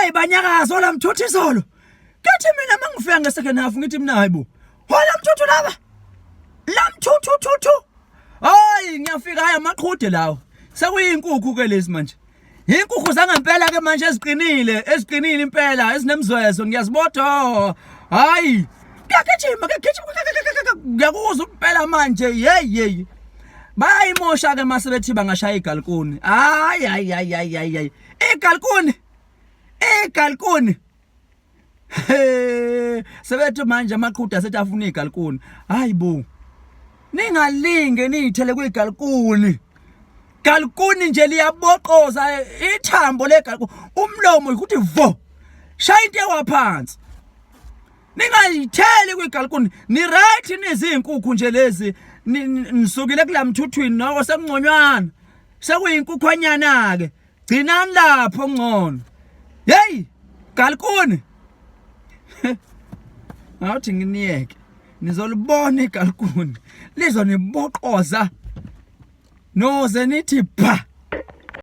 Hey, banyakaza ola mthuthu izolo. Kithi mina mangifika nge second half ngithi mina hayibo. Hola mthuthu laba. La mthuthu thuthu. Hayi ngiyafika, hayi amaqhude lawo. Sekuyinkukhu ke lezi manje. Inkukhu zangempela ke manje eziqinile, eziqinile impela, ezinemzwezo ngiyazibodwa. Hayi, kuyagijima, kuyagijima, ngiyakuzwa impela manje. Hey hey. Bayayimosha ke mase bethi bangashaya igalkuni. Hayi hayi hayi hayi hayi. Igalkuni. Igalkuni. Sebethi manje amaqhude asethi afuna igalkuni. Hayi bo. Ningalinge niyithele kwigalkuni. Galkuni nje liyaboqoza ithambo legalkuni. Umlomo ukuthi vo. Shaya into ewaphansi. Ningayitheli kwigalkuni. Ni right nizinkukhu nje lezi. Nisukile kulamthuthwini noko sekungconywana. Sekuyinkukhwanyana ke. Gcinani lapho ngcono. Hey, galkuni. Ngathi nginiyeke. Nizolibona igalkuni. Lizoniboqoza. Noze nithi pha.